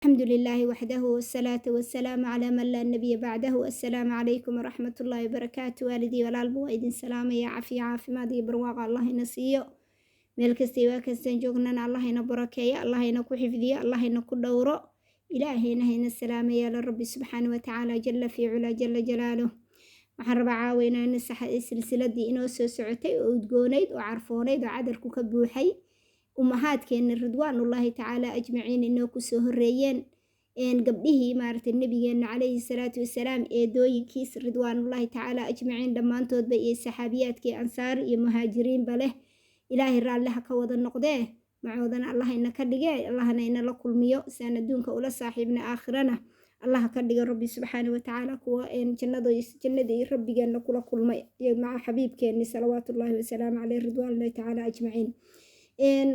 Alxamdu lilaahi waxdahu, wasalaatu wasalaamu calaa man laa nabiya bacdahu. Assalaamu calaykum waraxmatullaahi wabarakaatu. Waalidii walaalba waa idin salaamaya. Cafiya, caafimaad iyo barwaaqa Allah ina siiyo. Meel kastay waa kastaan joognana, Allah ina barakeeyo, Allah ina ku xifdiyo, Allah ina ku dhowro, Ilaahayna hayna salaamaya la Rabbi subxaana watacaala, jala fii culaa, jala jalaaluh. Waxaan rabaa caawa inaan silsiladii inoo soo socotay oo udgoonayd oo carfoonayd oo cadarku ka buuxay, umahaadkeenna ridwaanullaahi tacaala ajmaciin inoo kusoo horeeyeen, gabdhihii maaragtay nabigeenna calayhi salaatu wasalaam, eedooyinkiis ridwaanullaahi tacaala ajmaciin dhammaantoodba, iyo saxaabiyaadkii ansaar iyo muhaajiriinba leh, Ilaahay raalliha ka wada noqdee, macoodana Allah ina ka dhigee, Allahna inala kulmiyo siaan adduunka ula saaxiibna, aakhirana Allah ka dhiga Rabbi subxaana watacaala kuwa jannadii rabbigeenna kula kulmay iyo maca xabiibkeenni salawaatullaahi wasalaamu caleyh ridwaanullahi tacaala ajmaciin.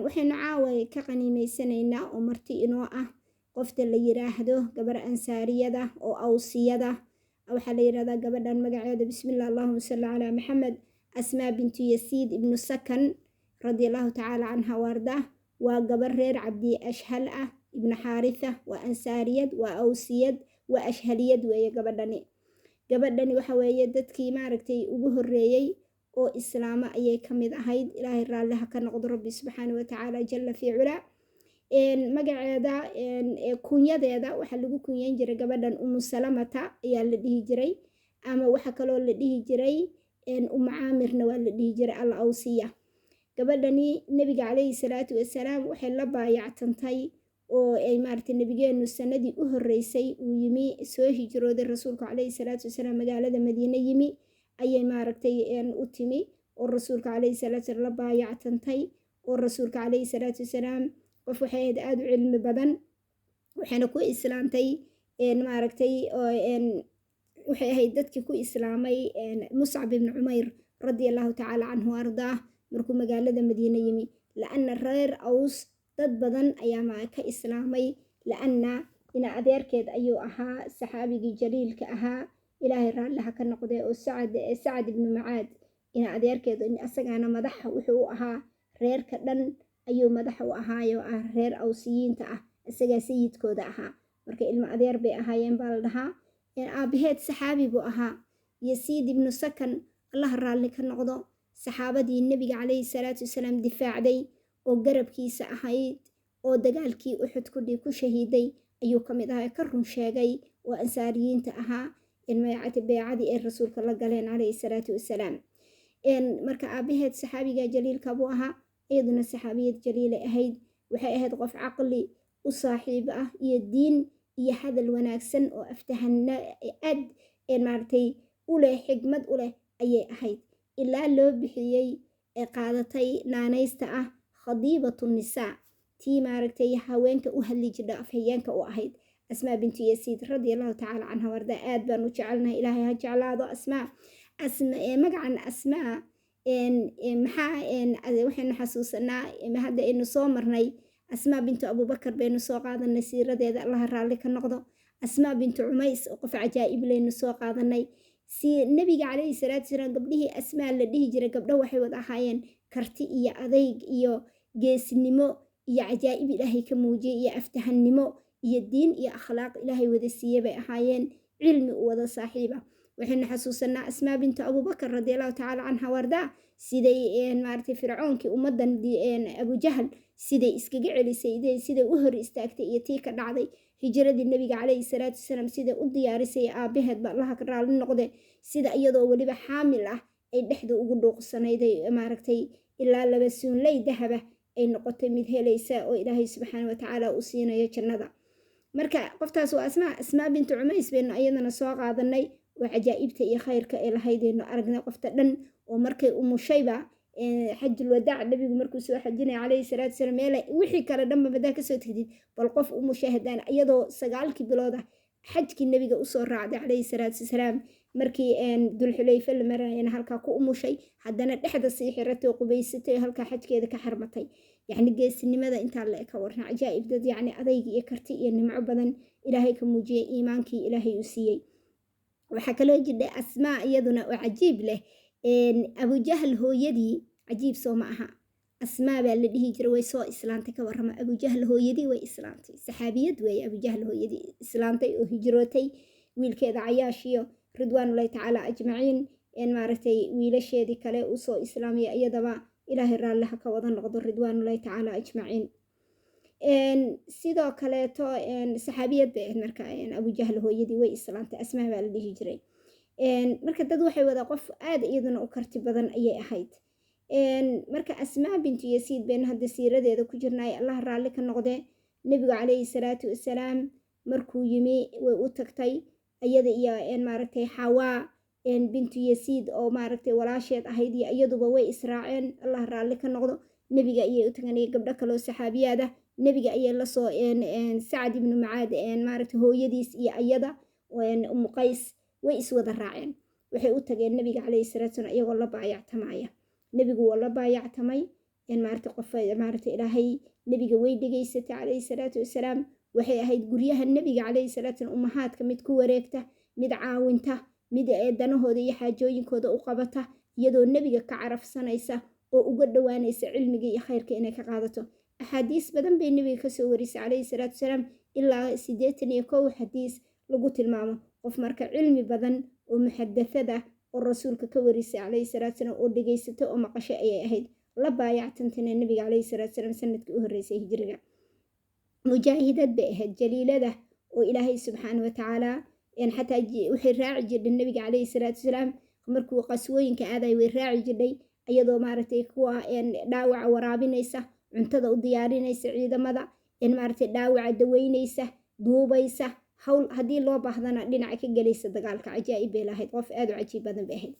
Waxaynu caawa ka qaniimeysanaynaa oo marti inoo ah qofta la yiraahdo gabar ansaariyada oo awsiyada. Waxaa la yirahdaa gabadhan magaceeda, bismillah, allahuma salli calaa Maxamed, Asmaa bintu Yasiid ibnu Sakan, radia Allahu tacaala canha waarda. Waa gabar reer Cabdi Ashhal ah ibnu Xaaritha, waa ansaariyad, waa awsiyad, waa ashhaliyad weeye gabadhani. Gabadhani waxa weeye dadkii maaragtay ugu horreeyey oo islaamo ayay ka mid ahayd. Ilaahay raalliha ka noqdo Rabbi subxaana watacaala, jalla fii culaa. Magaceeda, kunyadeeda waxaa lagu kunyeyn jiray gabadhan Umu Salamata ayaa la dhihi jiray, ama waxaa kaloo la dhihi jiray Umu Caamirna waa la dhihi jiray, al awsiya. Gabadhani nebiga calayhi salaatu wasalaam waxay la baayactantay oo ay maaragtay nebigeenu sanadii u horreysay uu yimi, soo hijrooday rasuulku calayhi salaatu wasalaam, magaalada Madiine yimi, ayay maaragtay u timi oo rasuulka calayhi salaatu wasalaam la baayactantay. Oo rasuulka calayhi salaatu wasalaam qof waxay ahayd aada u cilmi badan, waxayna ku islaamtay maaragtay, waxay ahayd dadkii ku islaamay Muscab ibni Cumayr, radia Allahu tacaala canhu ardaah, markuu magaalada Madiine yimi, la-anna reer Aws dad badan ayaa ka islaamay, la-anna ina adeerkeed ayuu ahaa saxaabigii jaliilka ahaa, Ilaahay raalliha ka noqday, oo Sacad ibnu Macaad ina adeerkeed, asagaana madaxa wuxuu u ahaa reerka dhan ayuu madaxa u ahaayoo ah reer awsiyiinta ah, isagaa sayidkooda ahaa. Marka ilmo adeer bay ahaayeen baa la dhahaa. Aabaheed saxaabi buu ahaa, Yasiid ibnu Sakan, Allah raalli ka noqdo, saxaabadii nebiga calayhi salaatu wasalaam difaacday oo garabkiisa ahayd oo dagaalkii Uxud ku shahiiday ayuu ka mid ahaa, ka run sheegay oo ansaariyiinta ahaa beecadii ay rasuulka la galeen calayhi salaatu wasalaam. Marka aabaheed saxaabiga jaliilka buu ahaa, iyaduna saxaabiyad jaliilay ahayd. Waxay ahayd qof caqli u saaxiib ah iyo diin iyo hadal wanaagsan oo aftahana aad maaragtay u leh, xigmad u leh ayay ahayd, ilaa loo bixiyey ee qaadatay naanaysta ah khadiibatu nisaa, tii maaragtay haweenka u hadli jidha, afhayeenka u ahayd, Asmaa bintu Yasiid, radia Allahu tacaala canha warda. Aad baan u jecelnahay, Ilaahay ha jeclaado Asmaa. Magacan Asmaa maxaa waxaynu xasuusanaa hadda aynu soo marnay Asmaa bintu Abubakar baynu soo qaadanay siiradeeda, Allaha raalli ka noqdo. Asmaa bintu Cumays oo qof cajaa'ib laynu soo qaadanay. Si nebiga calayhi salaatu wasalaam gabdhihii Asmaa la dhihi jiray, gabdho waxay wada ahaayeen karti iyo adayg iyo geesnimo iyo cajaa'ib Ilaahay ka muujiyey iyo aftahannimo iyo diin iyo akhlaaq Ilaahay wada siiyey bay ahaayeen, cilmi u wada saaxiiba. Waxaynu xasuusanaa Asmaa bintu Abubakar, radiallahu tacaala canha wardaa, siday maaragtay fircoonkii ummaddan Abujahal siday iskaga celisay, siday u hor istaagtay, iyo tii ka dhacday hijradii nebiga calayhi salaatu wasalaam, siday u diyaarisay aabaheed ba, Allaha ka raalli noqde, sida iyadoo weliba xaamil ah ay dhexda ugu dhuuqsanayday maaragtay ilaa laba suunley dahaba ay noqotay mid helaysa oo Ilaahay subxaana watacaala uu siinayo jannada. Marka qoftaas waa Asmaa. Asmaa bintu Cumays baynu iyadana soo qaadanay oo cajaa'ibta iyo khayrka ee lahaydaynu aragnay, qofta dhan oo markay umushayba xajul wadaac nabigu markuu soo xajinaya calayhi salaatu wasalaam, meel wixii kale dhanba madaa kasoo tegdid, bal qof umushay haddaan iyadoo 9-kii bilood ah xajkii nebiga usoo raacday calayhi salaatu wasalaam, markii Dulxulayfe la marayana halkaa ku umushay, haddana dhexda sii xiratay oo qubaysatay oo halkaa xajkeeda ka xarmatay. Yacni geesinimada intaa la ka warran, cajaa'ib dad yacni adayg iyo karti iyo nimco badan Ilaahay ka muujiyey, iimaankii Ilaahay uu siiyey. Waxaa kaloo jidhay Asmaa iyaduna oo cajiib leh, Abujahal hooyadii. Cajiib soo ma aha? Asmaa baa la dhihi jiray, way soo islaantay. Ka warrama, Abujahl hooyadii way islaantay, saxaabiyad weeye. Abujahl hooyadii islaantay oo hijrootay, wiilkeeda Cayaashiyo ridwaanullahi tacaala ajmaciin, maaragtay, wiilasheedii kale usoo islaamaya, iyadaba Ilaahay raalliha ka wada noqdo, ridwaanullahi tacaala ajmaciin. Sidoo kaleeto saxaabiyad bay ahayd. Marka Abujahl hooyadii way islaantay, Asmaa baa la dhihi jiray. Marka dad waxay wada qof aada iyaduna u karti badan ayay ahayd. Marka Asmaa bintu Yasiid baynu hadda siiradeeda ku jirnaay, Allah raalli ka noqdee. Nebigu calayhi salaatu wasalaam markuu yimi way u tagtay, iyada iyo, maaragtay, Xawaa bintu Yasiid oo, maaragtay, walaasheed ahayd iyo iyaduba way israaceen, Allah raalli ka noqdo. Nebiga ayay u tageen iyo gabdho kaloo saxaabiyaad ah. Nebiga ayay lasoo Sacad ibnu Macaad, maaragtay, hooyadiis iyo iyada Umu Qays way iswada raaceen. Waxay u tageen nebiga calayhi salaatu salaam iyagoo la baayactamaya. Nebigu waa la baayactamay, maaragtay, qof, maaragtay, Ilaahay. Nebiga way dhegaysatay calayhi salaatu wasalaam. Waxay ahayd guryaha nebiga calayhi salaatu salaam umahaadka mid ku wareegta, mid caawinta, mid danahooda iyo xaajooyinkooda u qabata, iyadoo nebiga ka carafsanaysa oo uga dhowaanaysa cilmiga iyo khayrka inay ka qaadato. Axaadiis badan bay nebiga kasoo warisay calayhi salaatu wasalaam, ilaa 81 xadiis lagu tilmaamo. Qof marka cilmi badan oo muxadathada oo rasuulka ka warisay calayhi salaatu salaam oo dhegaysatay oo maqashay ayay ahayd. La baayactantana nebiga calayhi salaatu salaam sanadkii u horreysay hijriga. Mujaahidad bay ahayd, jaliilada oo Ilaahay subxaana watacaala. Xataa waxay raaci jirdhay nebiga calayhi salaatu wasalaam markuu qaswooyinka aaday, way raaci jirdhay iyadoo, maaragtay, kuwa dhaawaca waraabinaysa, cuntada u diyaarinaysa ciidamada, maaragtay, dhaawaca daweynaysa, duubaysa, hawl haddii loo baahdana dhinaca ka gelaysa dagaalka. Cajaa'ib bay lahayd, qof aada u cajiib badan bay ahayd.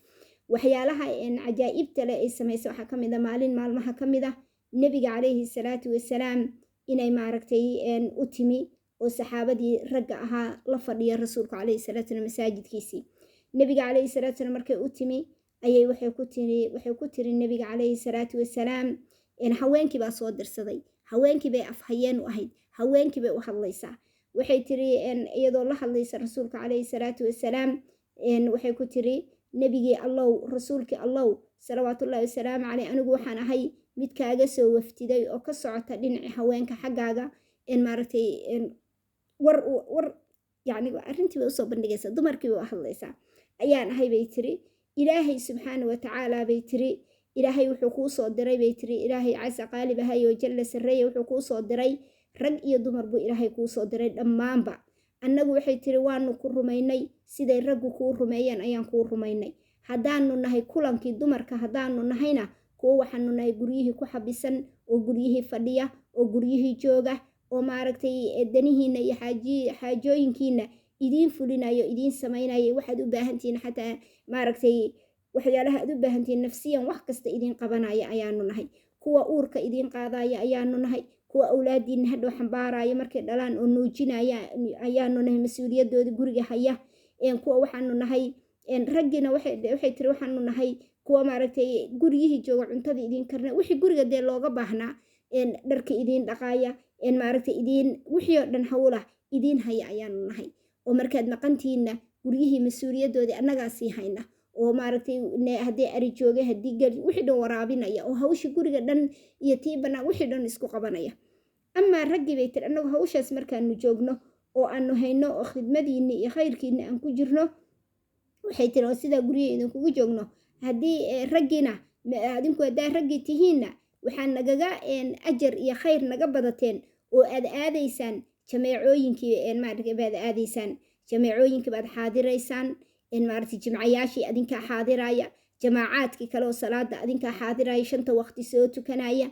Waxyaalaha cajaa'ibta leh ay samaysay waxaa ka mid a, maalin maalmaha ka mid ah nebiga calayhi salaatu wasalaam inay, maaragtay, u timi oo saxaabadii ragga ahaa la fadhiya rasuulka calayhi salaatu salaam masaajidkiisii. Nebiga calayhi salaatu salaam markay u timi ayay waxay ku tiri nebiga calayhi salaatu wasalaam, haweenkii baa soo dirsaday, haweenkii bay afhayeen u ahayd, haweenkii bay u hadlaysaa. Waxay tiri, iyadoo la hadlaysa rasuulka calayhi salaatu wasalaam, waxay ku tiri: "Nebigii Allow, rasuulkii Allow, salawaatullahi wasalaamu caleyh, anigu waxaan ahay mid kaaga soo waftiday oo ka socota dhinacii haweenka xaggaaga, maaragtay, war war, yacni arrintii bay usoo bandhigaysaa, dumarkii bay u hadlaysaa, ayaan ahay," bay tiri. "Ilaahay subxaana watacaala," bay tiri, "Ilaahay wuxuu kuu soo diray," bay tiri, "Ilaahay casa qaalib ahay oo jalla sarreeye wuxuu kuu soo diray rag iyo dumar buu Ilaahay kuu soo diray dhammaanba. Annagu," waxay tiri, "waanu ku rumaynay, siday raggu kuu rumeeyeen ayaan kuu rumaynay. Haddaanu nahay kulankii dumarka, haddaanu nahayna kuwo waxaanu nahay guryihii ku xabisan oo guryihii fadhiya oo guryihii jooga oo, maaragtay, danihiina iyo xaajooyinkiina idiin fulinayo, idiin samaynayo waxaad u baahantihiin, xataa, maaragtay, waxyaalaha aad u baahantihiin nafsiyan, wax kasta idiin qabanaya ayaanu nahay. Kuwa uurka idiin qaadaya ayaanu nahay, kuwa awlaadiina hadhow xambaaraya markay dhalaan oo nuujinaya ayaanu nahay, mas-uuliyadooda guriga haya kuwa waxaanu nahay raggiina." Waxay tiri, "Waxaanu nahay kuwa, maaragtay, guryihii jooga, cuntada idiin karna, wixii guriga dee looga baahnaa, dharka idiin dhaqaaya, maaragtay, idiin wixii oo dhan hawlah idiin haya ayaanu nahay, oo markaad maqantihiinna guryihii mas-uuliyadoodii annagaa sii hayna, oo, maaragtay, haddii ari jooga, haddii gel, wixii dhan waraabinaya, oo hawshii guriga dhan iyo tii bannaan wixii dhan isku qabanaya. Amaa raggii," bay tiri, "annagu hawshaas markaanu joogno oo aanu hayno oo khidmadiinni iyo khayrkiinni aan ku jirno," waxay tiri, "oo sidaa guryihi idinkugu joogno, haddii raggiina adinku haddaa raggii tihiinna, waxaa nagaga ajar iyo khayr naga badateen oo aad aadaysaan jameecooyinkii, maaragtay, baad aadaysaan jameecooyinkii, baad xaadiraysaan, maaragtay, jimcayaashii adinkaa xaadiraya, jamaacaadkii kale oo salaada adinkaa xaadiraya, shanta waqti soo tukanaya.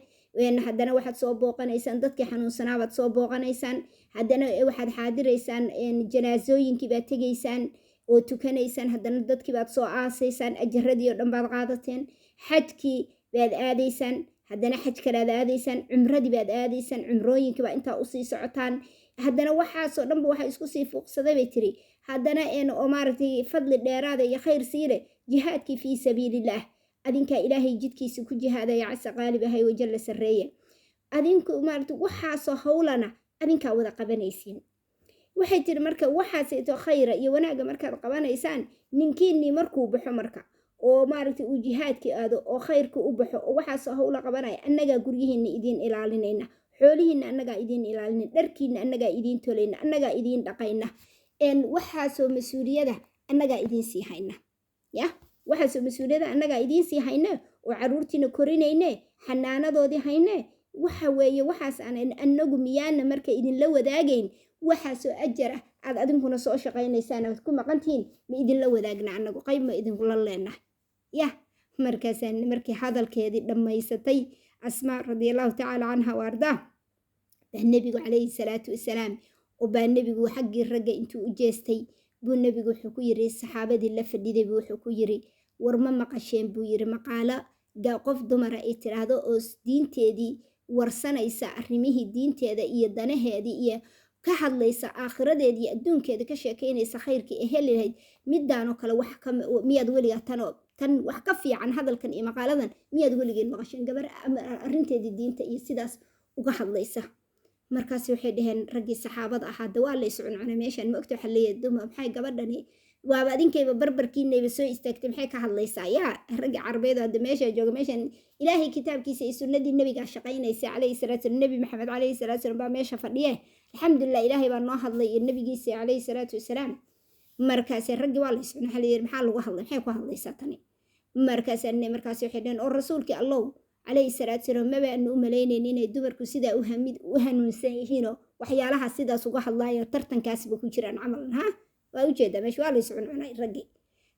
Haddana waxaad soo booqanaysaan dadkii xanuunsanaa baad soo booqanaysaan. Haddana waxaad xaadiraysaan janaasooyinkii baad tegaysaan oo tukanaysaan. Haddana dadkii baad soo aasaysaan, ajaradii oo dhan baad qaadateen. Xajkii baad aadaysaan, haddana xaj kalead aadaysaan, cumradii baad aadaysaan, cumrooyinkii baa intaa usii socotaan. Haddana waxaasoo dhanba waxa isku sii fuuqsaday," bay tiri, "haddana oo, maaragtay, fadli dheeraada iyo khayr siile jihaadkii fii sabiilillaah, adinkaa Ilaahay jidkiisa ku jihaadaya, casa qaalib ahay oo jalla sarreeye. Adinku, maaragtay, waxaasoo hawlana adinkaa wada qabanaysiin." Waxay tiri, "Marka waxaasayto khayra iyo wanaagga markaad qabanaysaan, ninkiinnii markuu baxo marka Oo maaragtay uu jihaadkii aado oo khayrka u baxo oo waxaas howla qabanaya, annagaa guryihiinna idiin ilaalinayna, xoolihiinna annagaa idiin ilaalinayna, dharkiinna annagaa idiin tolayna, annagaa idiin dhaqayna, waxaasoo mas-uuliyada annagaa idiin sii hayna. Ya, waxaasoo mas-uuliyada annagaa idiin sii hayne oo caruurtiina korinayne, xanaanadoodii hayne. Waxa weeye waxaas aan annagu miyaana marka idinla wadaagayn? Waxaasoo ajar ah aad adinkuna soo shaqaynaysaan, aad ku maqantihiin, ma idinla wadaagna annagu? Qayb ma idinkula leenahay? Yah, markaasaan markii hadalkeedii dhammaysatay Asmaa radiallahu tacaala canha wa ardaa, baa Nebigu calayhi salaatu wasalaam oo baa Nebigu xaggii ragga intuu u jeestay buu Nebigu wuxuu ku yiri saxaabadii la fadhiday buu wuxuu ku yiri: "War, ma maqasheen?" buu yiri, "maqaalo qof dumara ay tiraahdo oo diinteedii warsanaysa, arrimihii diinteeda iyo danaheedii iyo ka hadlaysa, aakhiradeeda iyo adduunkeeda ka sheekaynaysa, khayrkii ay heli lahayd midaanoo kale wax miyaad weligaa tanoo tan wax ka fiican, hadalkan iyo maqaaladan miyaad weligeed maqasheen, gabar arrinteedii diinta iyo sidaas uga hadlaysa?" Markaas waxay dhaheen raggii saxaabada ahaa, de waa la is cuncunay meeshaan, ma ogta? Waxaa leeyahay dumar, maxay gabadhani waaba adinkayba barbarkiinayba soo istaagtay, maxay ka hadlaysaa? Yaa, raggii Carbeed hadda meesha jooga, meeshan Ilaahay kitaabkiisa iyo sunnadii Nebigaa shaqaynaysa calayhi salaatu salam. Nebi Maxamed calayhi salaatu salam baa meesha fadhiye. Alxamdulilah, Ilaahay baa noo hadlay iyo Nebigiisa calayhi salaatu wasalaam. Markaase raggii waa la is cunay. Waxaa la yidhi: "Maxaa lagu hadlay? Maxay ku hadlaysaa tani?" Markaas waxay dhaheen: "Oo Rasuulkii Allow calayhi salaatu salaam, maba aanu u malaynayn inay dumarku sidaa u hanuunsan yihiinoo waxyaalaha sidaas uga hadlaayo, tartankaasba ku jiraan camal." Ha, waa ujeedaa, meesha waa la is cuncunay raggii.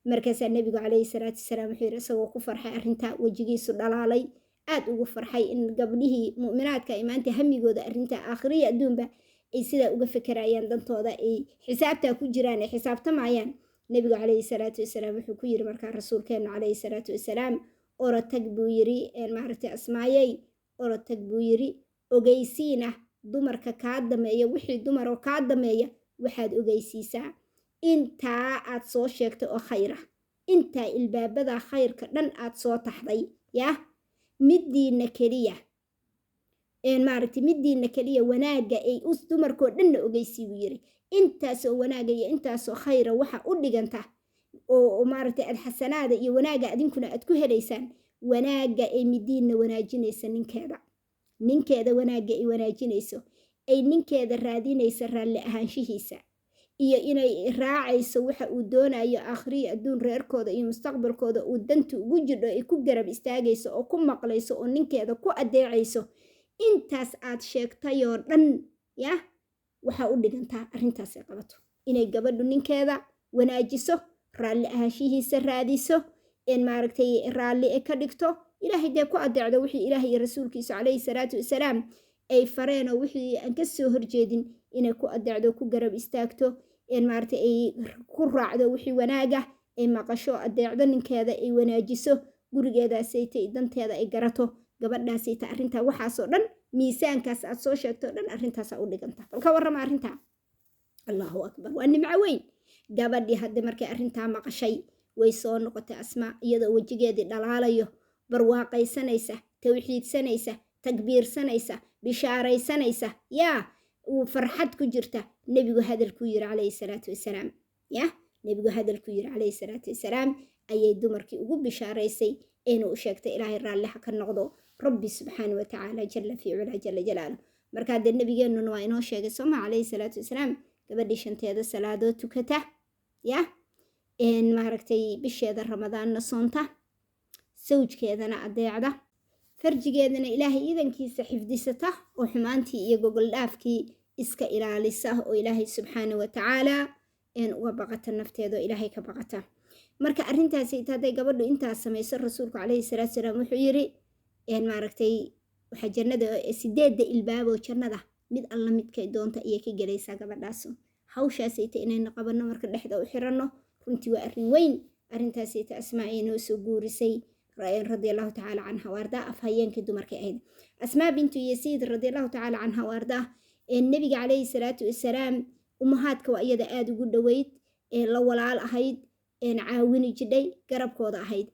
Markaasaa Nebigu calayhi salaatu wasalaam wuxuu yidhi, isagoo ku farxay arrintaa, wejigiisu dhalaalay, aad ugu farxay in gabdhihii mu'minaadka ay maanta hamigooda arrinta aakhiriya adduunba ay sidaa uga fekerayaan, dantooda ay xisaabtaa ku jiraan, ay xisaabtamayaan. Nebigu calayhi salaatu wasalaam wuxuu ku yiri markaa Rasuulkeennu calayhi salaatu wasalaam: "Orotag," buu yiri, "maaragtay Asmaayey, orotag," buu yiri, "ogeysiina dumarka kaa dameeya, wixii dumaroo kaa dameeya waxaad ogeysiisaa intaa aad soo sheegtay oo khayra, intaa ilbaabada khayrka dhan aad soo taxday. Yah, midiina keliya, maaragtay, midiina keliya wanaagga ay u dumarkoo dhanna ogeysii," buu yiri, "intaasoo wanaagga iyo intaasoo khayra waxa u dhiganta oo maaragtay aad xasanaada iyo wanaagga adinkuna aad ku helaysaan wanaagga ay midiinna wanaajinaysa ninkeeda, ninkeeda wanaagga ay wanaajinayso, ay ninkeeda raadinaysa raalli ahaanshihiisa iyo inay raacayso waxa uu doonayo aakhiriyo adduun, reerkooda iyo mustaqbalkooda uu danta ugu jidho ay ku garab istaagayso oo ku maqlayso oo ninkeeda ku adeecayso. Intaas aad sheegtayoo dhan, yah, waxaa u dhigantaa arrintaasay qabato, inay gabadhu ninkeeda wanaajiso, raalli ahaanshihiisa raadiso, in maaragtay raalli e ka dhigto, Ilaahay dee ku adeecdo wixii Ilaahay iyo Rasuulkiisu calayhi salaatu wasalaam ay fareen oo wixii aan ka soo horjeedin inay ku adeecdo, ku garab istaagto, in maaragtay ay ku raacdo wixii wanaaga, ay maqasho, adeecdo ninkeeda, ay wanaajiso gurigeedaasayta, danteeda ay garato gabadhaasayta. Arrintaa waxaasoo dhan, miisaankaas aad soo sheegto dhan, arrintaasaa u dhiganta. Bal ka warrama arrintaa! Allahu akbar, waa nimco weyn." Gabadhii hadda markay arrintaa maqashay way soo noqotay Asmaa, iyadoo wejigeedii dhalaalayo, barwaaqaysanaysa, tawxiidsanaysa, takbiirsanaysa, bishaaraysanaysa, yaa uu farxad ku jirta. Nebigu hadalkuu yiri calayhi salaatu wasalaam, ya Nebigu hadalkuu yiri calayhi salaatu wasalaam ayay dumarkii ugu bishaaraysay, ayna u sheegtay. Ilaahay raalli ha ka noqdo Rabbi subxaana wa tacaala, jalla fii culaa, jalla jalaalu. Markaa dee Nabigeennuna waa inoo sheegay, sooma, calayhi salaatu wasalaam, gabadhii shanteeda salaadood tukata, ya maaragtay, bisheeda Ramadaanna soonta, sawjkeedana adeecda, farjigeedana Ilaahay iidankiisa xifdisata oo xumaantii iyo gogol dhaafkii iska ilaalisa, oo Ilaahay subxaana wa tacaala uga baqata nafteeda oo Ilaahay ka baqata. Marka arrintaasi hadday gabadhu intaas samayso, Rasuulku calayhi salaatu salaam wuxuu yiri, maaragtay, waxaa jannada sideedda ilbaaboo jannada mid alla midkay doonta ayay ka gelaysaa gabadhaasu. Hawshaasayta inaynu qabanno, marka dhexda u xiranno, runtii waa arrin weyn. Arrintaasayta Asmaa ay noo soo guurisay radiallahu tacaala canha waardaa, afhayeenkii dumarkay ahayd Asmaa bintu Yasiid radiallahu tacaala canha waardaa. Nebiga calayhi salaatu wasalaam umahaadka waa iyada aada ugu dhoweyd, la walaal ahayd, caawini jidhay, garabkooda ahayd.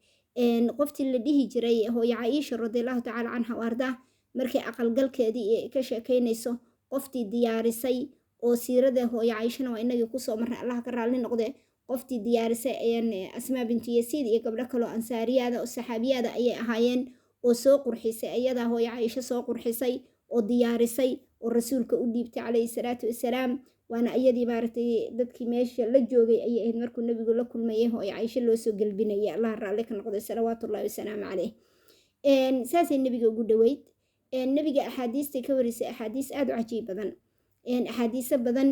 Qoftii la dhihi jiray hooyo Caaisha radiallahu tacaala canha waardaa, markay aqalgalkeedii ka sheekaynayso, qoftii diyaarisay oo siirada hooyo Caaishana waa inagii kusoo marnay, Allah ka raalli noqdee, Qoftii diyaarisay ayaan Asmaa bintu Yasiid iyo gabdho kaloo ansaariyaada oo saxaabiyaada ayay ahaayeen oo soo qurxisay. Ayadaa hooyo Caaisho soo qurxisay oo diyaarisay oo rasuulka u dhiibtay calayhi salaatu wasalaam. Waana iyadii maaragtay dadkii meesha la joogay ayay ahayd markuu nabigu la kulmayay hooyo Caaisho loo soo gelbinayay, Allah raalli ka noqday, salawaatullahi wasalaamu caleyh. Saasay nebiga ugu dhoweyd. Nebiga axaadiistay ka warisay axaadiis aada u cajiib badan, axaadiiso badan,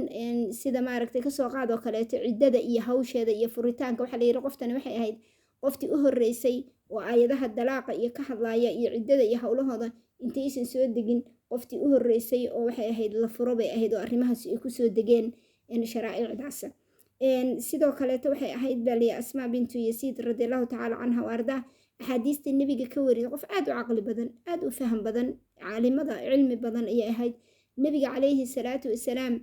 sida maaragtay kasoo qaad oo kaleeto ciddada iyo hawsheeda iyo furitaanka. Waxaa la yidhi qoftani waxay ahayd qoftii u horreysay oo aayadaha dalaaqa iyo ka hadlaaya iyo ciddada iyo howlahooda intaysan soo degin, qoftii u horreysay oo waxay ahayd la furo bay ahayd oo arrimahaas ay kusoo degeen sharaa'icdaas. Sidoo kaleeto waxay ahayd baa liya Asmaa bintu Yasiid radiallahu tacaala canha wa ardaa axaadiista nebiga ka wariyay qof aada u caqli badan, aada u faham badan, caalimada cilmi badan ayay ahayd. Nebiga calayhi salaatu wasalaam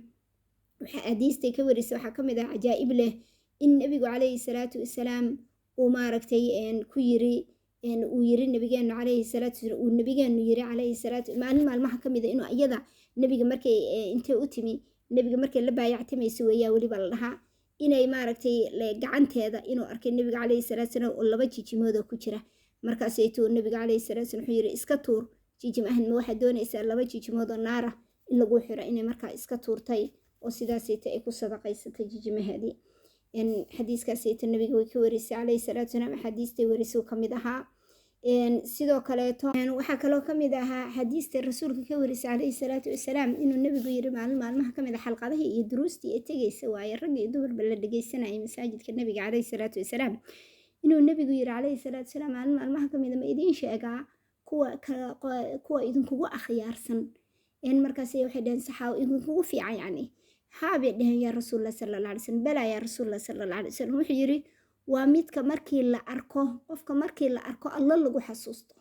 waxa axaadiistay ka warisay waxaa ka mid ah cajaa'ib leh in nebigu calayhi salaatu wasalaam uu maaragtay ku yiri, uu yiri nabigeenu calayhi salaatu wasalaam, uu nabigeenu yiri calayhi salaatu, maalin maalmaha ka mid a inuu iyada nebiga markay intay u timi nebiga markay la baayactamaysa weeyaa weliba la dhahaa inay maaragtay gacanteeda inuu arkay nebiga calayhi salaatu wasalaam oo laba jijimood oo ku jira. Markaasaytuu nebiga calayhi salaatu wasalaam wuxuu yiri, iska tuur jijim ahan, ma waxaad doonaysaa laba jijimood oo naara in lagu xiro? Inay markaa iska tuurtay oo sidaasayta ay ku sadaqaysatay jijimaheedii. Xadiiskaasayta nabiga way ka warisay calayhi salaatu wasalaam, axaadiistay warisuu ka mid ahaa. Sidoo kaleeto waxaa kaloo ka mid ahaa xadiista rasuulka ka warisay calayhi salaatu wasalaam inuu nebigu yiri maalin maalmaha ka mid a xalqadihii iyo duruustii ee tegaysa waaye rag iyo dumarba la dhegeysanayay masaajidka nebiga calayhi salaatu wasalaam, inuu nebigu yiri calayhi salaatu wasalaam maalin maalmaha ka mid a, ma idiin sheegaa kuwa idinkugu akhyaarsan? Markaas waxay dhaheen saxaawo, idinkugu fiican yacni? Haabay dhaheen, yaa rasuulallah sala alla alay slam, balaa yaa rasuulallah sala alla alay wasalam. Wuxuu yiri, waa midka markii la arko, qofka markii la arko Alla lagu xasuusto,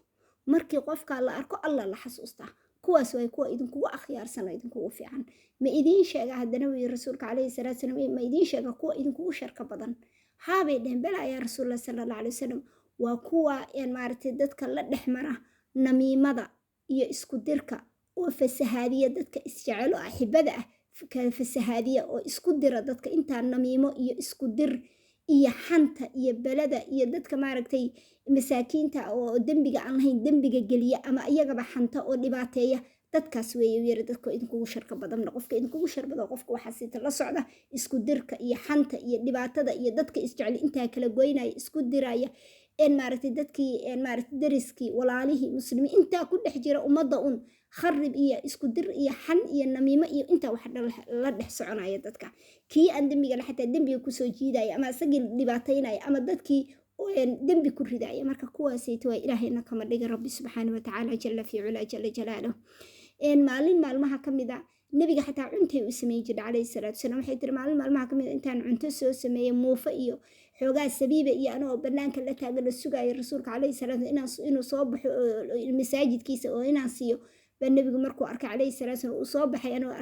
markii qofka la arko Alla la xasuustaa, kuwaas waay kuwa idinkugu akhyaarsan oo idinkugu fiican. Ma idiin sheega haddana, wuu yiri rasuulka calayhi salaatu wasalaam, ma idiin sheega kuwa idinkugu sharka badan? Haabay dhaheen, balaa yaa rasuulallah sala alla alay wasalam. Waa kuwa maaragtay dadka la dhex mara namiimada iyo isku dirka oo fasahaadiya dadka isjecelo axibada ah, kala fasahaadiya oo isku dira dadka, intaa namiimo iyo isku dir iyo xanta iyo belada iyo dadka maaragtay masaakiinta oo dembiga aan lahayn dembiga geliya ama iyagaba xanta oo dhibaateeya, dadkaas weeye yiri dadka idinkugu sharka badan. Qofka idinkugu shar badan qofka waxaa siita la socda isku dirka iyo xanta iyo dhibaatada iyo dadka isjecel intaa kala goynaya, isku diraya, maaragtay dadkii maaragtay dariskii, walaalihii muslimiin, intaa ku dhex jira ummadda un kharib iyo isku dir iyo xan iyo namiimo iyo intaa wax la dhex soconaya dadka, kii aan dembiga la xataa dembiga kusoo jiidaya ama isagii dhibaataynaya ama dadkii dembi ku ridaya. Marka kuwaasayta waa ilaahayna kama dhiga rabbi subxaana watacaala jala fii culaa jala jalaaluh. Maalin maalmaha ka mid a nebiga xataa cuntay u sameyn jirta calayhi salaatu wasalaam. Waxay tiri maalin maalmaha ka mid a intaan cunto soo sameeyey, muufo iyo xoogaa sabiiba iyo anagoo banaanka la taagan la sugayo rasuulka calayhi salaatu inuu soo baxo masaajidkiisa oo inaan siiyo baa nebigu markuu arkay calayhi salaatu wasalaam uu soo baxay anoo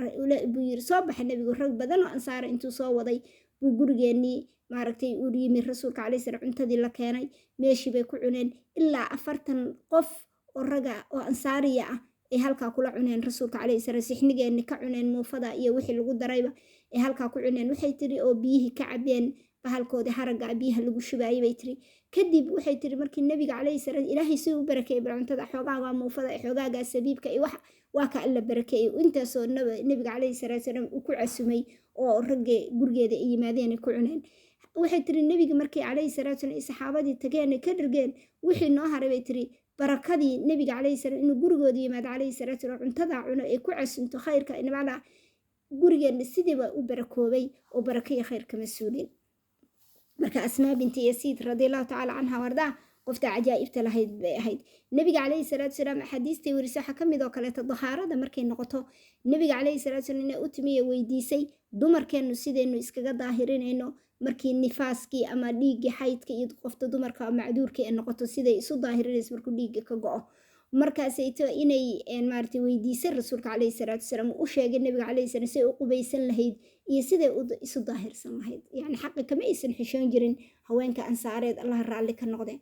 buu yiri soo baxay nebigu rag badan oo ansaara intuu soo waday buu gurigeennii maaragtay uu yimi rasuulka calayhi salaam, cuntadii la keenay meeshii bay ku cuneen, ilaa 40 qof oo raga oo ansaariya ah ay halkaa kula cuneen rasuulka calayhi salaam, sixnigeenni ka cuneen muufada iyo wixii lagu darayba ay halkaa ku cuneen. Waxay tiri oo biyihii ka cabeen bahalkoodii haragga biyaha lagu shubaayay bay tiri. Kadib waxay tiri markii nebiga calayhi salaam ilaahay si u barakeeyey bal cuntada xoogaagaa muufada xoogaagaa sabiibka iyo wax waa ka alla barakeeyey intaasoo nebiga calayhi salaatu wasalaam uu ku casumay oo ragga gurigeeda ay yimaadeen ay ku cuneen. Waxay tiri nebiga markii calayhi salaatu wasalaam saxaabadii tageen ay ka dhargeen wixii noo haray bay tiri barakadii nebiga calayhi salaam inuu gurigooda yimaado calayhi salaatu wasalaam cuntada cuno ay ku casunto khayrka nimcada gurigeenna sidiiba u barakoobay oo barako iyo khayr kama suulin. Marka Asmaa binti Yasiid radiallahu tacaala canha wardaa qofta cajaa'ibta lahayd bay ahayd. Nebiga calayhi salaatu wasalaam axaadiistay warisay waxaa ka mid oo kaleeto dahaarada markay noqoto nebiga calayhi salaatu wasalaam inay u timiye weydiisay dumarkeennu sidaynu iskaga daahirinayno markii nifaaskii ama dhiiggii xaydka iyo qofta dumarka macduurka ee noqoto siday isu daahirinayso markuu dhiigga ka go'o. Markaasayto inay maaragtay weydiisay rasuulka calayhi salaatu wasalaam, u sheegay nabiga calayhi salaam siday u qubaysan lahayd iyo siday isu daahirsan lahayd. Yacni xaqi kama aysan xishoon jirin haweenka Ansaareed, Allaha raalli ka noqde,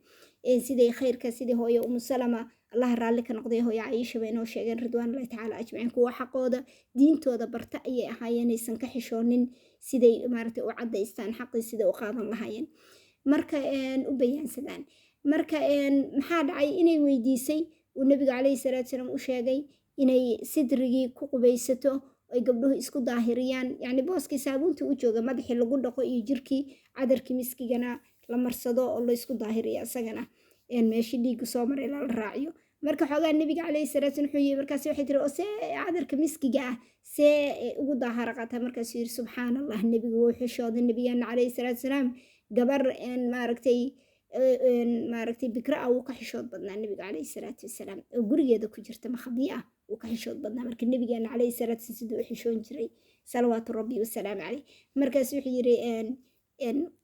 siday khayrka, sidii hooyo Umu Salama, Allaha raalli ka noqday, hooyo Caiisha bay inoo sheegeen ridwaanullahi tacaala ajmaciin. Kuwa xaqooda diintooda barta ayay ahaayeen, aysan ka xishoonin siday maaragtay u caddaystaan xaqii, siday u qaadan lahaayeen, marka u bayaansadaan. Marka maxaa dhacay? Inay weydiisay, uu nabiga calayhi salaatu salaam u sheegay inay sidrigii ku qubaysato, ay gabdhuhu isku daahiriyaan, yacni booskii saabuunta u jooga, madaxii lagu dhaqo iyo jirkii, cadarkii miskigana la marsado oo la isku daahiriyo, isagana meeshii dhiiggu soo maray lala raaciyo. Marka xoogaa nabiga calayhi salaatu salaam wuxuu yiri, markaas waxay tiri, oo see cadarka miskiga ah see ugu daahara qaataa? Markaasuu yiri, subxaan Allah. Nebigu wuu xishooday, nabigeena calayhi salaatu salaam, gabar maaragtay bikra ah wuu ka xishood badnaa nabiga calayhi salaatu wasalaam, oo gurigeeda ku jirta makhabiye ah wuu ka xishood badnaa. Marka nabigeena calayhi salaatu wasalaam siduu u xishoon jiray, salawaatu rabbi wasalaamu caleyh. Markaas wuxuu yiri,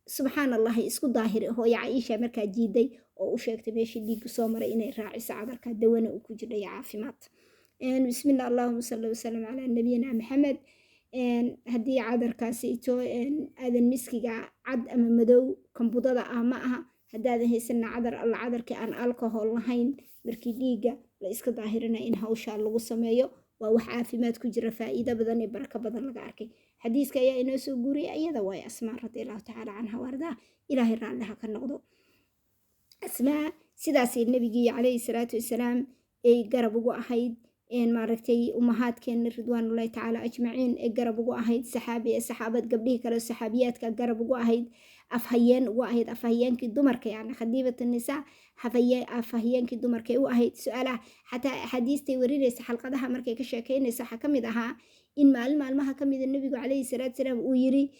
subxaan Allahi, isku daahiri. Hooyo Caiisha markaa jiiday oo u sheegtay meeshii dhiiggu soo maray inay raaciso cadarka, dawana uu ku jidhay caafimaad. Bismillah, allahuma salli wasalam calaa nabiyina Maxamed. Haddii cadarkaasi ito aadan miskiga cad ama madow kambudada ah ma aha, haddaadan haysana cadar alla cadarkii aan alcohol lahayn, markii dhiigga la iska daahirinaya in hawshaa lagu sameeyo waa wax caafimaad ku jira, faa'iido badan iyo barako badan laga arkay. Xadiiska ayaa inoo soo guuriyay iyada waaye Asmaa radiallahu tacaala canha waardaa, Ilaahay raalliha ka noqdo. Asmaa sidaasay nabigii calayhi salaatu wasalaam ay garab ugu ahayd, maaragtay umahaadkeena ridwaanullahi tacaala ajmaciin ay garab ugu ahayd, saxaabi saxaabad gabdhihii kale saxaabiyaadka garab ugu ahayd, afhayeen ugu ahayd, afhayeenkii dumarka, yani khadiibat nisaa, afhayeenkii dumarkay u ahayd. Su-aalaha xataa axaadiistay warinaysa, xalqadaha markay ka sheekeynaysa, waxaa ka mid ahaa in maalin maalmaha ka mida nebigu calayhi salaatu salaam uu yiri,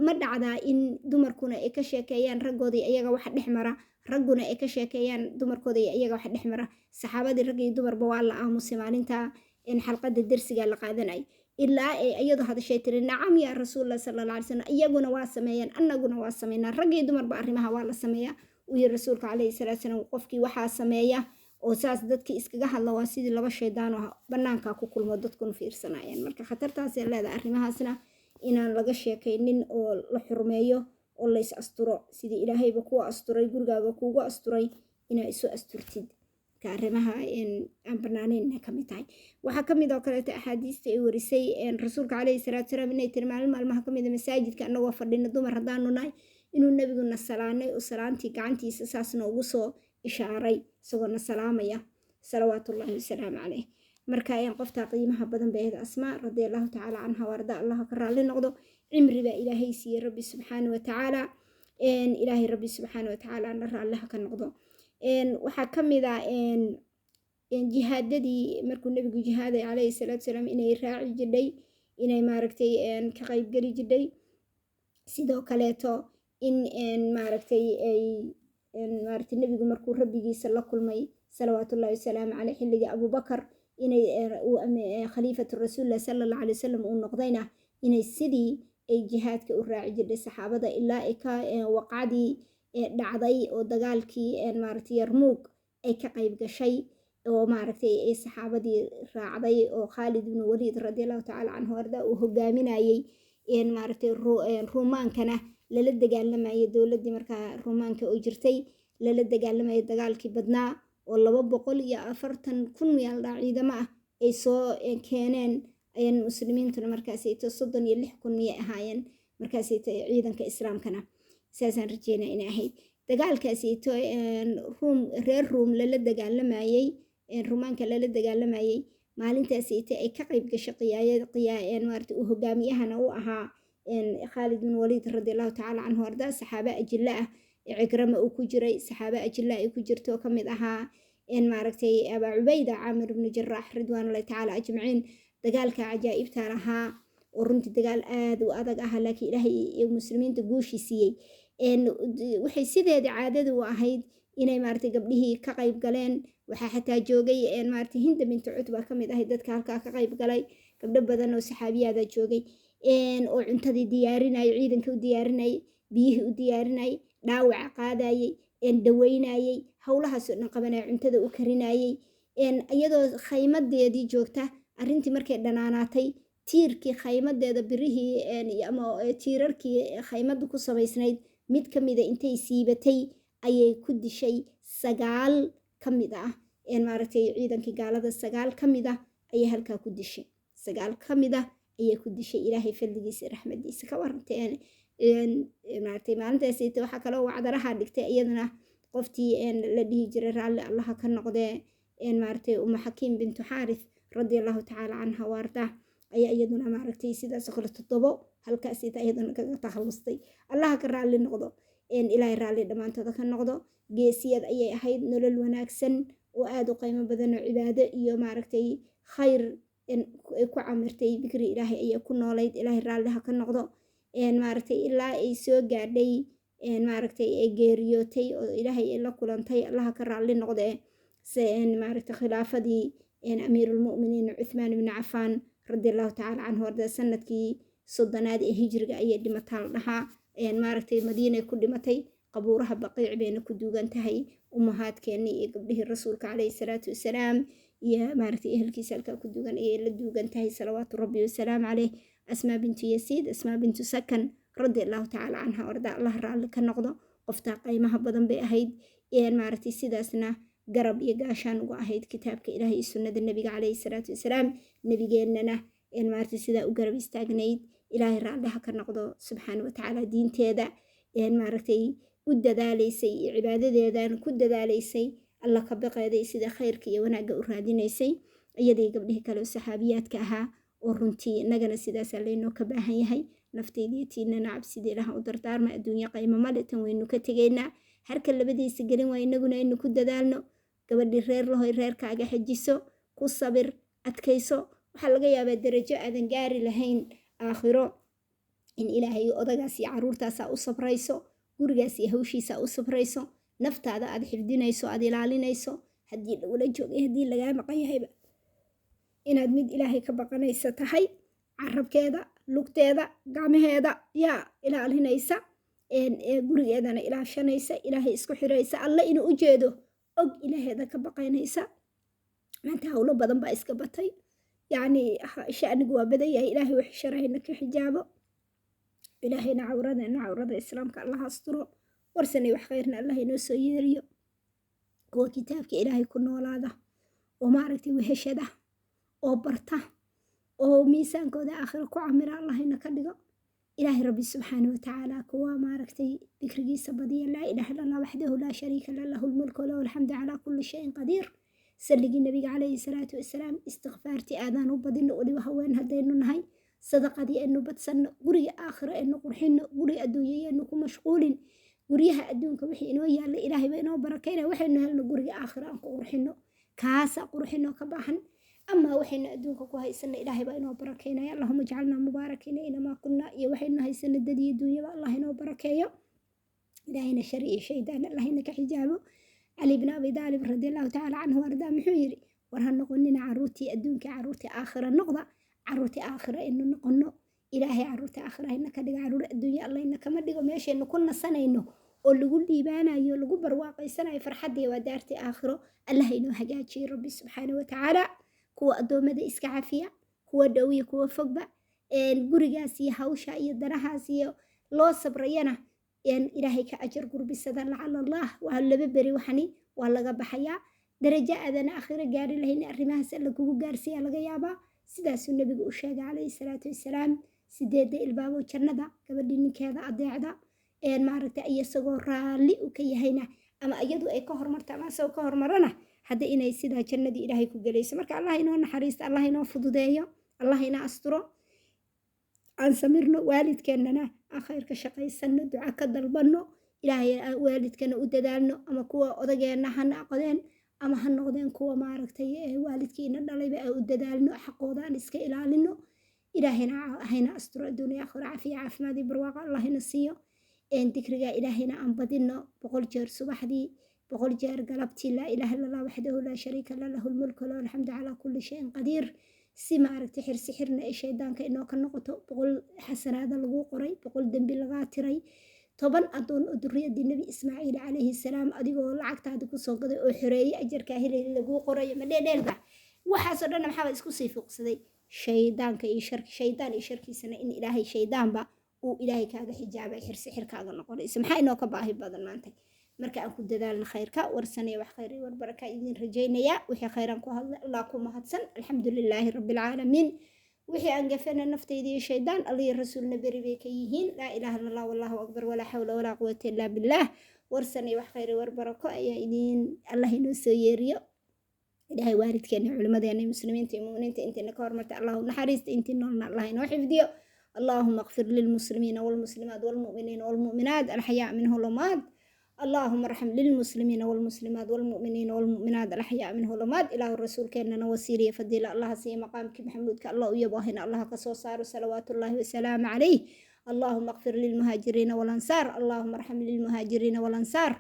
ma dhacdaa in dumarkuna ay ka sheekeeyaan raggooda iyaga waxa dhex mara, ragguna ay ka sheekeeyaan dumarkooda iyo iyaga waxa dhex mara? Saxaabadii rag iyo dumarba waa la aamusay maalinta in xalqada dersiga la qaadanay, ilaa ay iyadu hadashay, tiri, nacam yaa rasuulallah sala alla alay slam, iyaguna waa sameeyeen, annaguna waa sameynaa, rag iyo dumarba arrimaha waa la sameeyaa. Uu yiri rasuulka calayhi salaatu salaam, qofkii waxaa sameeya oo saas dadkii iskaga hadla waa sidii laba shaydaan oo banaanka ku kulmo, dadkuna fiirsanayeen. Marka khatartaasay leedahay arrimahaasna inaan laga sheekaynin oo la xurmeeyo oo la is asturo, sidii Ilaahayba kuwa asturay, gurigaaga kuugu asturay, inaa isu asturtid. Marka arrimaha aan banaanayn ka mid tahay. Waxaa ka mid oo kaleeto axaadiista ay warisay rasuulka calayhi salaatu salaam inay tiri, maalin maalmaha ka mid a masaajidka annagoo fadhina dumar haddaanu nahay, inuu nebiguna salaanay oo salaantii gacantiisa saas noogu soo ishaaray isagoo na salaamaya, salawaatullaahi wasalaamu caleyh. Marka qoftaa qiimaha badan bay ahayd Asmaa radiallahu tacaala canha waarda, Allah ka raalli noqdo. Cimri baa Ilaahay siiyey rabbi subxaana wa tacaala, Ilaahay rabbi subxaana wa tacaala na raalliha ka noqdo. Waxaa ka mid ah jihaadadii markuu nebigu jihaaday calayhi salaatu salaam inay raaci jidhay, inay maaragtay ka qaybgeli jidhay. Sidoo kaleeto in maaragtay ay maaragtay nebigu markuu rabbigiisa la kulmay salawaatullahi wasalaamu caleyh, xilligii Abubakar inay khaliifatu rasuulillah sala allahu alay wasalam uu noqdayna, inay sidii ay jihaadka u raaci jirtay saxaabada, ilaa ay ka waqacdii dhacday oo dagaalkii maaragtay Yarmuug ay ka qayb gashay oo maaragtay ay saxaabadii raacday oo Khaalid ibnu Waliid radiallahu tacaala canhu arda uu hogaaminayay, maaragtay Ruumaankana lala dagaalamayay, dowladdii markaa Ruumaanka oo jirtay lala dagaalamayay, dagaalkii badnaa oo 240,000 miyaaldhaa ciidamo ah ay soo keeneen muslimiintuna, markaasayto 36,000 miyay ahaayeen markaasayto ciidanka islaamkana, saasaan rajeynaa inay ahayd. Dagaalkaasayto Ruum, reer Ruum lala dagaalamayay, Ruumaanka lala dagaalamayay, maalintaasayto ay ka qayb gashay qiyaaya maarata uu hogaamiyahana u ahaa Khaalid bin Waliid radiallahu tacaala canhu arda, saxaabe ajilla ah Cikrama uu ku jiray, saxaabe ajilla ay ku jirto oo kamid ahaa maaragtay Abaa Cubayda Caamir ibnu Jaraax ridwaanullahi tacaala ajmaciin. Dagaalka cajaa'ibta lahaa oo runtii dagaal aad u adag ahaa, laakiin Ilaahay muslimiinta guushii siiyey. Waxay sideeda caadada u ahayd inay maaragtay gabdhihii ka qayb galeen. Waxaa xataa joogay maaragtay Hinda bintu Cutba ka mid ahayd dadka halkaa ka qayb galay, gabdho badan oo saxaabiyaada joogay oo cuntadii diyaarinayay, ciidanka u diyaarinayay, biyihii u diyaarinayay, dhaawaca qaadayay, daweynayay, howlahaasoo dhan qabanaya, cuntada u karinayay. Iyadoo khaymadeedii joogta, arrintii markay dhanaanaatay, tiirkii khaymadeeda, birihii ama tiirarkii khaymadda ku samaysnayd mid ka mida intay siibatay ayay ku dishay 9 ka mid ah, maaragtay, ciidankii gaalada. 9 ka mid ah ayay halkaa ku dishay, 9 ka mid ah ayay ku dishay. Ilaahay fadligiisa, raxmadiisa ka warantay, maaragtay, maalintaasita. Waxaa kaloo wacdaraha dhigtay iyadana qoftii la dhihi jiray, raalli Allaha ka noqdee, maaragtay, Uma Xakiim bintu Xaarith radia Allahu tacaala canha waarda, ayaa iyaduna, maaragtay, sidaasoo kale 7 halkaasita iyaduna kaga takhallustay. Allaha ka raalli noqdo, Ilaahay raalli dhammaantooda ka noqdo. Geesiyad ayay ahayd, nolol wanaagsan oo aada u qiimo badan oo cibaado iyo, maaragtay, khayr ku camirtay, dikri Ilaahay ayay ku noolayd. Ilaahay raalliha ka noqdo. Maaragtay, ilaa ay soo gaadhay, maaragtay, ay geeriyootay oo Ilaahay ay la kulantay, Allaha ka raalli noqdee, se, maaragtay, khilaafadii Amiirulmu'miniin Cuthmaan ibni Cafaan radi Allahu tacaala canhu arda, sanadkii 30aad ee hijriga ayay dhimataa la dhahaa. Maaragtay, Madiinay ku dhimatay, qabuuraha Baqiic bayna ku duugan tahay. Umahaadkeennii iyo gabdhihii Rasuulka caleyhi salaatu wasalaam iyo, maaragtay, ehelkiisa halkaa ku duugan ayay la duugan tahay, salawaatu Rabbi wasalaamu caleyh. Asmaa bintu Yasiid, Asmaa bintu Sakan, radi Allahu tacaala canha arda, Allah raalli ka noqdo. Qoftaa qiimaha badan bay ahayd, maaragtay, sidaasna garab iyo gaashaan uga ahayd kitaabka Ilaahay iyo sunnada Nebiga caleyhi salaatu wasalaam, nebigeennana, maaragtay, sidaa u garab istaagnayd. Ilaahay raalliha ka noqdo subxaana watacaala. Diinteeda, maaragtay, u dadaalaysay iyo cibaadadeedan ku dadaalaysay, Alla ka baqeeday, sida khayrka iyo wanaagga u raadinaysay, iyadii gabdhihii kale oo saxaabiyaadka ahaa. Oo runtii innagana sidaasaa laynoo ka baahan yahay. Naftaydiyo tiinana cabsida Ilaah u dardaarma. Adduunyo qaymo male, tan waynu ka tegaynaa, harka labadiisa gelin waa inaguna aynu ku dadaalno. Gabadhii reer lahoy, reerkaaga xejiso, ku sabir, adkayso. Waxaa laga yaabaa darajo aadan gaari lahayn aakhiro in Ilaahay odagaas iyo caruurtaasaa u sabrayso, gurigaas iyo hawshiisa u sabrayso, naftaada aad xifdinayso, aad ilaalinayso, haddii lagula joogay, haddii lagaa maqan yahayba, inaad mid Ilaahay ka baqanaysa tahay, carabkeeda, lugteeda, gacmaheeda yaa ilaalinaysa, gurigeedana ilaashanaysa, Ilaahay isku xiraysa, Alle inuu u jeedo og, Ilaaheeda ka baqaynaysa. Maanta howlo badan baa iska batay, yacni shanigu waa badan yahay. Ilaahay wax sharahayna ka xijaabo, Ilaahayna cawradeena, cawrada islaamka Allah asturo. Warsanay wax khayrna Allah inoo soo yeeriyo. Kuwa kitaabka Ilaahay ku noolaada oo, maaragtay, weheshada oo barta oo miisaankooda aakhiro ku camira Allahina ka dhigo. Ilaahay Rabbi subxaana watacaala kuwa, maaragtay, dikrigiisa badiya, laa ilaaha illa Allah waxdahu laa shariika lah, lahu lmulku walahu alxamdu calaa kulli shayin qadiir, salligii Nabiga calayhi salaatu wasalaam, istikfaartii aadaan u badino, weliba haween haddaynu nahay, sadaqadii aynu badsanno, guriga aakhiro aynu qurxinno, guri adduunya aynu ku mashquulin. Guryaha adduunka wixii inoo yaalla Ilaahay baa inoo barakayna. Waxaynu helno guriga aakhiro aan ku qurxinno, kaasa qurxinno ka baahan. Ama waxaynu adduunka ku haysana Ilaahay baa inoo barakeynaya. Allahuma jacalnaa mubaarakiina inamaa kunna. Iyo waxaynu haysana dad iyo duunyaba Allah inoo barakeeyo. Ilaahayna shari iyo shaydaan Allahina ka xijaabo. Cali bn Abi Daalib radi Allahu tacaala canhu ardaa muxuu yidhi? War ha noqonina caruurtii adduunka, caruurtii aakhira noqda. Caruurtii aakhira aynu noqono. Ilaahay caruurtii aakhira hayna ka dhiga, caruur adduunya Allahina kama dhigo. Meeshaynu ku nasanayno oo lagu liibaanayo, lagu barwaaqaysanayo, farxaddii waa daartii aakhiro. Allah inoo hagaajiyey Rabbi subxaana watacaala. Kuwa addoommada iska cafiya, kuwa dhow iyo kuwa fogba, gurigaas iyo hawsha iyo danahaas iyo loo sabrayana Ilaahay ka ajar gurbisada. Lacala Allah waa laba beri, waxani waa laga baxayaa. Darajo aadan aakhiro gaari lahayn arrimahaas Alla kugu gaarsiiya laga yaabaa. Sidaasuu Nebigu u sheegay calayhi salaatu wasalaam. 8da ilbaabo jannada, gabadhii ninkeeda adeecda, maaragtay, isagoo raalli u ka yahayna, ama iyadu ay ka hormarto ama isagoo ka hormarana, hadda inay sidaa jannadii Ilaahay ku gelayso. Marka Allah inoo naxariisto, Allah inoo fududeeyo, Allah ina asturo. Aan samirno, waalidkeennana aan khayr ka shaqaysano, duca ka dalbanno Ilaahay, waalidkana u dadaalno, ama kuwa odageenna ha noqdeen ama ha noqdeen kuwa, maaragtay, waalidkiina dhalayba, aan u dadaalno, xaqooda aan iska ilaalino. Ilaahayna hayna asturo adduunya aakhiro. Cafiya, caafimaad iyo barwaaqa Allah ina siiyo. Dikriga Ilaahayna aan badino, 100 jeer subaxdii, 100 jeer galabtii, laa ilaaha illa Allah waxdahu laa shariika lah, lahu lmulku lahu alxamdu calaa kulli shayin qadiir, si, maaragtay, xirsi xirna ay shaydaanka inoo ka noqoto. 100 xasanaada lagu qoray, 100 dembi lagaa tiray. 10 adoon oo duriyadii Nebi Ismaaciil calayhi salaam adigoo lacagtaadi kusoo gaday oo xoreeyey ajarkaa helay laguu qorayo, ma dheedheelba? Waxaasoo dhanna maxaaba isku sii fuuqsaday? Shaydaanka iyo sharki, shaydaan iyo sharkiisana in Ilaahay shaydaanba uu Ilaahay kaaga xijaabay, xirsi xirkaaga noqonayso. Maxaa inoo ka baahi badan maanta? Marka aan ku dadaalna khayrka. Warsanaya wax khayr iyo war baraka idiin rajaynayaa. Wixii khayran ku hadlay Allah ku mahadsan, alxamdu lilaahi rabbi alcaalamiin. Wixii aan gafana naftayda iyo shaydaan, Allah iyo rasuulna beri bay ka yihiin. Laa ilaaha illa Allah, wallahu akbar, walaa xawla walaa quwata illaa billaah. Warsanaya wax khayr iyo war barako ayaa idiin. Allah inoo soo yeeriyo. Ilaahay waalidkeena, culimadeena, muslimiinta iyo mu'miniinta intiina ka hormartay Allah u naxariista, intii noolna Allah inoo xifdiyo. اللهم اغفر للمسلمين والمسلمات والمؤمنين والمؤمنات الأحياء منه والأموات. اللهم ارحم للمسلمين والمسلمات والمؤمنين والمؤمنات الأحياء منه والأموات. إله الرسول كأننا وسيلة فضيلة الله سي مقامك محمودك الله يباهنا الله كسو صار صلوات الله وسلام عليه. اللهم اغفر للمهاجرين والأنصار. اللهم ارحم للمهاجرين والأنصار.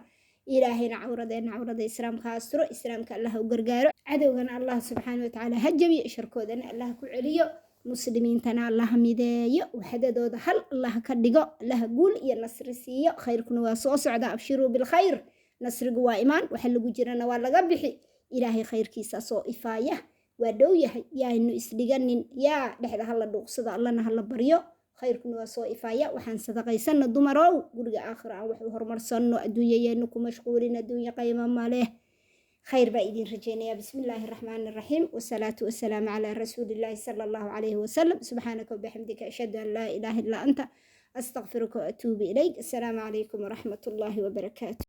Ilaahayna cawradeena, cawrada Islaamka ha asturo, Islaamka Allah u gargaaro, cadowgana Allah subxaana watacaala ha jabiyo, sharkoodana Allah ku celiyo, muslimiintana Allah mideeyo, waxdadooda hal Allah ka dhigo, Allah guul iyo nasri siiyo. Khayrkuna waa soo socda, abshiruu bilkhayr. Nasrigu waa imaan, waxa lagu jirana waa laga bixi. Ilaahay khayrkiisa soo ifaaya, waa dhow yahay. Yaaynu isdhiganin, yaa dhexda hala dhuuqsado, Allana hala baryo. Khayrkuna waa soo ifaaya. Waxaan sadaqaysana, dumarow, guriga aakhira aan wax u horumarsanno. Adduunya yaynu ku mashquulin, adduunya qayma maleh. Khayr baa idin rajaynaya. Bismi illaahi araxmaani araxiim, wasalaatu wasalaamu calaa rasuulillaahi sala allahu calayhi wasalam. Subxaanaka wabixamdika, ashhadu an laa ilaaha illaa anta, astaqfiruka waatuubu ilayk. Assalaamu calaykum waraxmat ullaahi wabarakaatu.